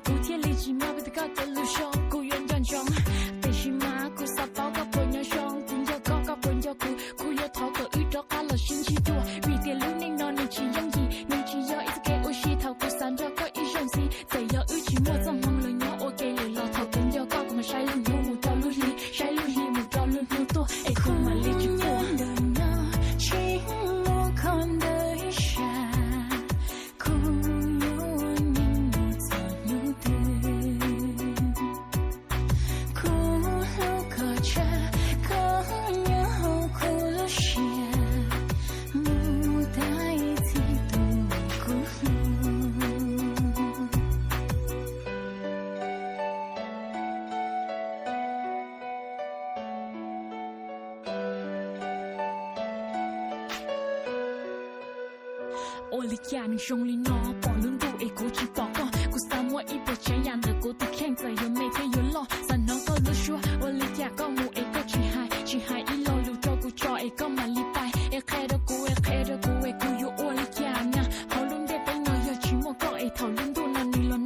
Kuv thiaj li tsis mob vim tias koj cov lus zoo kuv yuav nco ntsoov. Tiam sis mas kuv xav paub koj puas nyob zoo, kuv nco koj koj puas nco kuv, kuv yuav thov kom wb rov qab los sib ntsib dua, vim tias lub neej no nws tsis yooj yim, nws tsis yog ib txoj kev ua si. Thaum kuv xav nrog koj ib zaug ntxiv, txawm yog wb tsis muaj txoj hmoo los nyob ua ke lawm los thaum kuv nco koj kuv mam saib lub hnub mus rau lub hli, saib lub hli mus rau lub hnub tuaj es kuv mam li tsis quaj. Ntawm no tsis muaj koj ntawm ib sab, kuv yuav ua neej mus txog hnub twg. Kuv hlub koj tshaj koj nyob hauv kuv lub siab, mus tag ib txhis tus kuv hlub. Ua li cas nws zoo li no, pom lub ntuj es kuv tsis pom koj. Kuv xav muab ib puas tsav yam ntawm kuv tus kheej, txawm yuav me thiab yuav loj, xav hnov koj lub suab. Ua li cas koj mus es koj tsis hais, tsis hais ib lo lus rau kuv tso es koj mam li pais, es qhia rau kuv, es qhia rau kuv es kuv yuav ua li cas na. Hauv lub ntiaj teb no yog tsis muaj koj es thaum lub ntuj no nws los